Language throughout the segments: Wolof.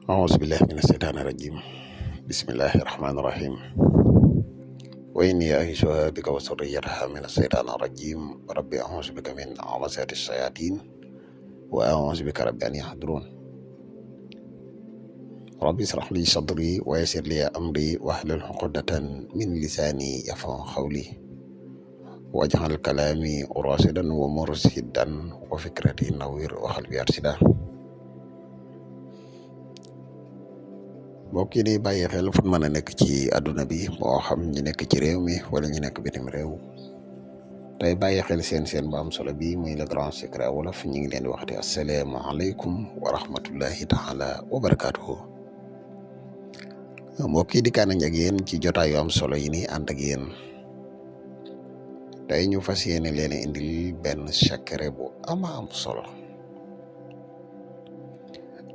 أعوذ بالله من الشيطان الرجيم بسم الله الرحمن الرحيم وإني أعيذها بك وذريتها من الشيطان الرجيم ربي أعوذ بك من همزات الشياطين وأعوذ بك رب أن يحضرون ربي اشرح لي صدري ويسر لي أمري واحلل عقدة من لساني يفقهوا قولي واجعل كلامي راشدا ومرشدا وفكرتي نوير وقلبي أرشدا mbokk yi di bàyyi xel fu mën a nekk ci àdduna bi moo xam ñu nekk ci réew mi wala ñu nekk bitim réew tey bàyyi xel seen bu am solo bi muy le grand secret wolof ñu ngi leen di waxte asalaamaaleykum wa rahmatullahi taala wa barakaatuhu mbokk yi di kaan ak yéen ci jotaay yu am solo yi ni ànd ak yéen tey ñu fas yéene leen indil benn secret bu am solo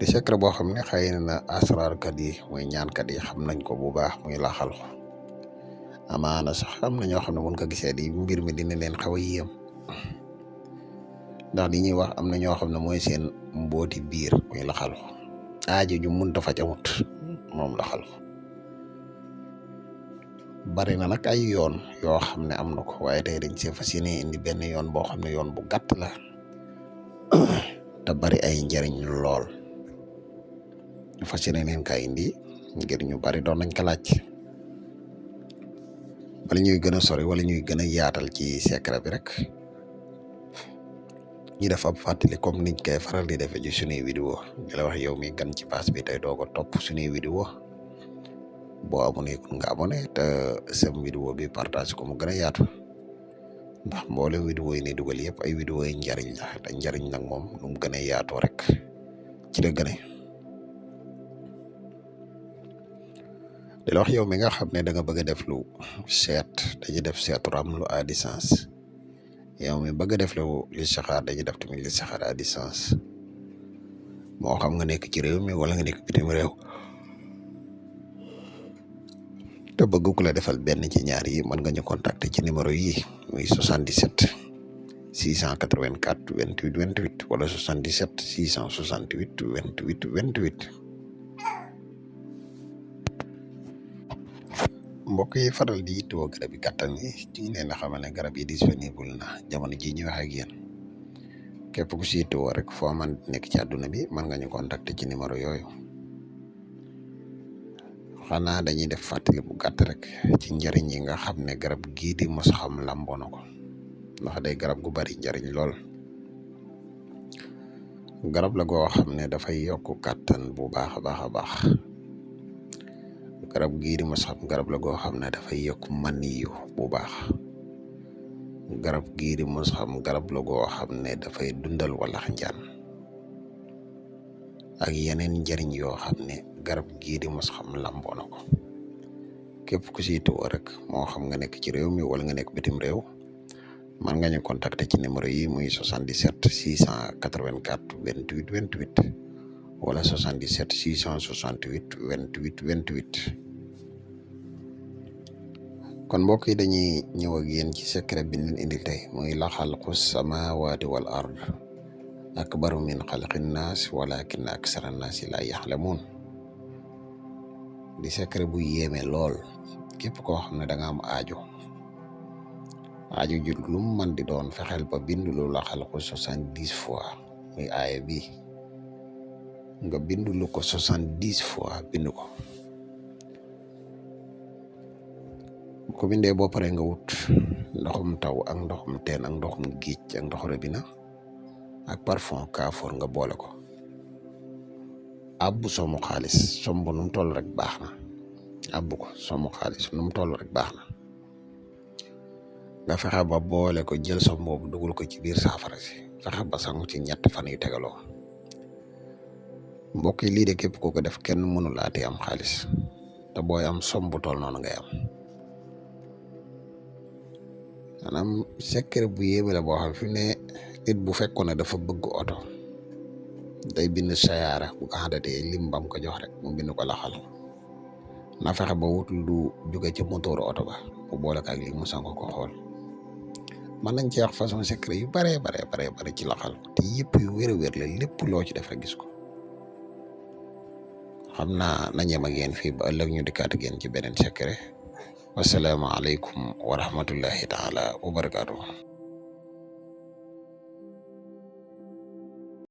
di secret boo xam ne xëy na asraarkat yi mooy ñaankat yi xam nañ ko bu baax muy laxal amaana sax am na ñoo xam ne buñ ko gisee di mbir mi dina leen xaw a yéem ndax li ñuy wax am na ñoo xam ne mooy seen mbooti biir muy laxal aajo ju mënta faj amut moom laxal bari na nag ay yoon yoo xam ne am na ko waaye tey dañ see fas yéene indi benn yoon boo xam ne yoon bu gàtt la te bari ay njariñ lool ñu fas yéene leen ka indi ngir ñu bari doon nañ ko laaj wala ñuy gën a sori wala ñuy gën a yaatal ci secret bi rek ñu def ab fàttali comme niñ koy faral di defee ci suñuy vidéo di la wax yow mi gan ci pass bi tey doo ko topp suñuy vidéo boo abonné kun nga abonné te sem vidéo bi partage ko mu gën a yaatu ndax mboolem vidéo yi ni dugal yëpp ay vidéo yi njariñ la te njariñ nag moom nu mu gën a yaatoo rek ci la gën a di la wax yow mi nga xam ne da nga bëgg a def lu seet dañuy def seetu ramlu à distance yow mi bëgg a def lu li saxaar dañuy def tamit li saxaar à distance moo xam nga nekk ci réew mi wala nga nekk bitim réew te bëgg ku la defal benn ci ñaar yi mën nga ñu contacter ci numéro yi muy 77 684 28 28 wala 77 668 28 28. mbokk yi faral di yittewoo garab yi kàttan yi ci leen a xamal ne garab yi disponible na jamono ji ñu wax ak yéen képp ku si yittewoo rek foo man nekk ci àdduna bi mën nga ñu contacter ci numéro yooyu xanaa dañuy def fàttali bu gàtt rek ci njariñ yi nga xam ne garab gii di mos xam lamboo na ko ndax day garab gu bari njariñ lool garab la goo xam ne dafay yokk kàttan bu baax a baax garab gii di mos xam garab la goo xam ne dafay yokk maniyu bu baax garab gii di mos xam garab la goo xam ne dafay dundal walax njaan ak yeneen njariñ yoo xam ne garab gii di mos xam lamboo na ko képp ku si tuwoo rek moo xam nga nekk ci réew mi wala nga nekk bitim réew man nga ñu contacter ci numéro yi muy 77 684 28 28 wala 77 668 28 28. kon mbokk yi dañuy ñëw ak yéen ci secret bi ñu indil tey muy la xalqu samawati wal ard akbaru min xalqin naas walakin aksara naasi la yaxlamuun di secret bu yéeme lool képp koo xam ne da nga am aajo ju lu mu mën di doon fexeel ba bind lu la xalqu 70 fois muy aaya bi nga bind lu ko 70 fois bind ko bu ko bindee boo paree nga wut ndoxum taw ak ndoxum teen ak ndoxum géej ak ndox robinet ak parfum kaafoor nga boole ko abbu somu xaalis som bu nu mu toll rek baax na abbu ko somu xaalis nu mu toll rek baax na nga fexe ba boole ko jël som boobu dugal ko ci biir saafara si fexe ba sangu ci 3 fan yu tegaloo mbokk yi lii de képp koo ko def kenn mënu laati am xaalis te booy am som bu toll noonu ngay am maanaam secret bu yéeme la boo xam fi ne nit bu fekkoon ne dafa bëgg oto day bind sayaara bu ko xadatee lim bam ko jox rek mu bind ko laxal na fexe ba wut lu jóge ci motoru oto ba mu boole ko ak li mu sango ko xool mën nañ ci wax façon secret yu bare ci laxal te yëpp yu wér a wér la lépp loo ci def rek gis ko xam naa nañ yem ak yéen fii ba ëllëg ñu dikkaat ak yéen ci beneen secret wasalaamaaleykum wa rahmatullahi taala wa barakaatu.